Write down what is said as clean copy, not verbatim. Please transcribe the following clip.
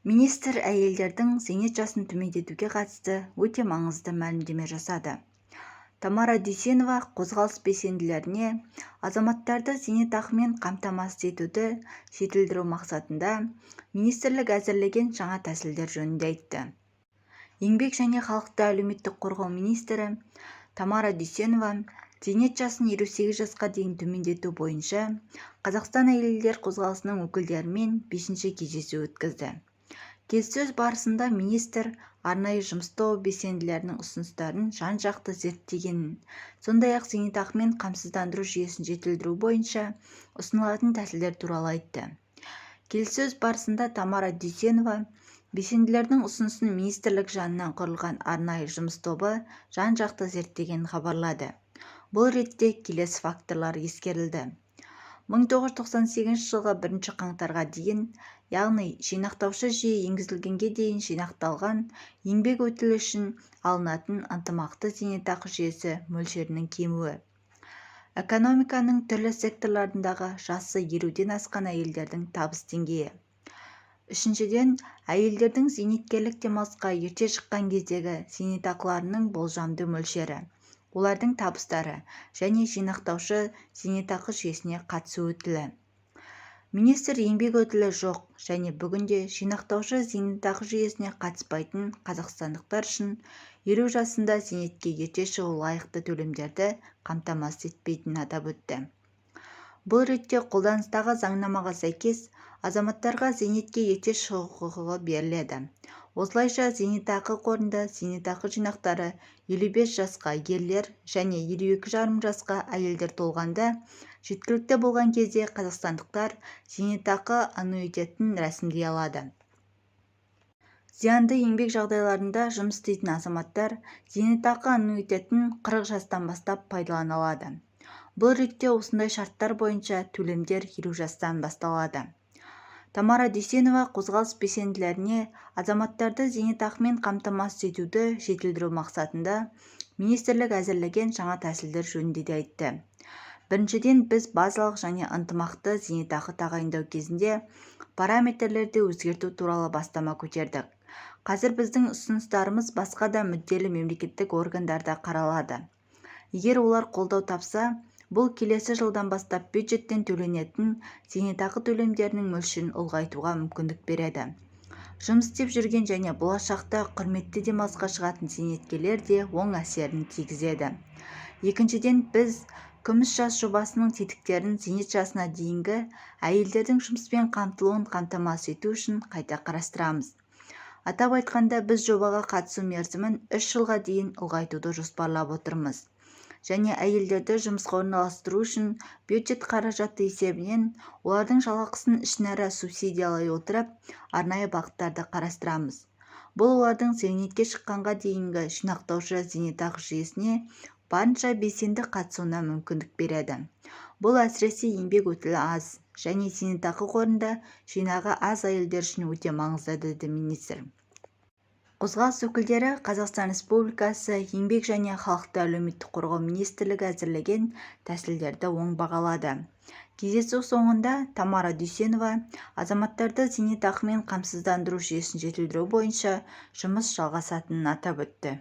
Министр әйелдердің зейнет жасын төмендетуге қатысты өте маңызды мәлімдеме жасады. Тамара Дүйсенова қозғалыс белсенділеріне азаматтарды зейнетақымен қамтамасыз етуді жетілдіру мақсатында министрлік әзірлеген жаңа тәсілдер жөнінде айтты. Еңбек және халықты әлеуметтік қорғау министрі Тамара Дүйсенова зейнет жасын 58 жасқа дейін төмендету бойынша Қазақстан әйелдер қозғалысының өкілдерімен бесінші кездесу өткізді. Келіссөз барысында министр арнайы жұмыс тобы белсенділерінің ұсыныстарын жан-жақты зерттегенін, сондай-ақ зейнетақымен қамсыздандыру жүйесін жетілдіру бойынша ұсынылатын тәсілдер туралы айтты. Келіссөз барысында Тамара Дүйсенова белсенділердің ұсынысын министрлік жанынан құрылған арнайы жұмыс тобы жан-жақты зерттегенін хабарлады. Бұл ретте келесі факторлар ескерілді. 1998 жылғы 1 қаңтарға дейін, яғни жинақтаушы жүйе енгізілгенге дейін жинақталған еңбек өтілі үшін алынатын ынтымақты зейнетақы жүйесі мөлшерінің кемуі. Экономиканың түрлі секторларындағы жасы 50-ден асқан әйелдердің табыс деңгейі. Үшіншіден, әйелдердің зейнеткерлік демалысқа ерте шыққан кездегі зейнетақыларының болжамды мөлшері, олардың табыстары және жинақтаушы зейнетақы жүйесіне қатысу өтілі. Министр еңбек өтілі жоқ және бүгінде жинақтаушы зейнетақы жүйесіне қатыспайтын қазақстандықтар үшін 50 жасында зейнетке ерте шығу лайықты төлемдерді қамтамасыз етпейтінін атап өтті. Бұл ретте қолданыстағы заңнамаға сәйкес, азаматтарға зейнетке ерте шығу құқығы беріледі. Осылайша, зейнетақы қорында зейнетақы жинақтары 55 жасқа ерлер және 52,5 жасқа әйелдер толғанда жеткілікті болған кезде қазақстандықтар зейнетақы аннуитетін рәсімдей алады. Зиянды еңбек жағдайларында жұмыс істейтін азаматтар зейнетақы аннуитетін 40 жастан бастап пайдалана алады. Бұл ретте осындай шарттар бойынша төлемдер 50 жастан басталады. Тамара Дүйсенова қозғалыс белсенділеріне азаматтарды зейнетақымен қамтамасыз етуді жетілдіру мақсатында министрлік әзірлеген жаңа тәсілдер жөнінде де айтты. Біріншіден, біз базалық және ынтымақты зейнетақы тағайындау кезінде параметрлерді өзгерту туралы бастама көтердік. Қазір біздің ұсыныстарымыз басқа да мүдделі мемлекеттік органдарда қаралады. Егер олар қолдау тапса, бұл келесі жылдан бастап бюджеттен төленетін зейнетақы төлемдерінің мөлшерін ұлғайтуға мүмкіндік береді. Жұмыс істеп жүрген және болашақта құрметті демалысқа шығатын зейнеткерлер де оң әсерін тигізеді. Екіншіден, біз Күміс жас жобасының тетіктерін зейнет жасына дейінгі әйелдердің жұмыспен қамтылуын қамтамасыз ету үшін қайта қарастырамыз. Атап айтқанда, біз жобаға қатысу мерзімін 3 жылға дейін ұлғайтуды жоспарлап отырмыз және әйелдерді жұмысқа орналастыру үшін бюджет қаражаты есебінен олардың жалақысын ішінара субсидиялай отырып, арнайы бағыттарды қарастырамыз. Бұл олардың зейнетке шыққанға дейінгі жинақтаушы зейнетақы жүйесіне барынша белсенді қатысуына мүмкіндік береді. Бұл әсіресе еңбек өтілі аз және зейнетақы қорында жинағы аз әйелдер үшін өте маңызды, деді министр. Қозғалыс өкілдері Қазақстан Республикасы Еңбек және халықты әлеуметтік қорғау министрлігі әзірлеген тәсілдерді оң бағалады. Кездесу соңында Тамара Дүйсенова азаматтарды зейнетақымен қамсыздандыру жүйесін жетілдіру бойынша жұмыс жалғасатынын атап өтті.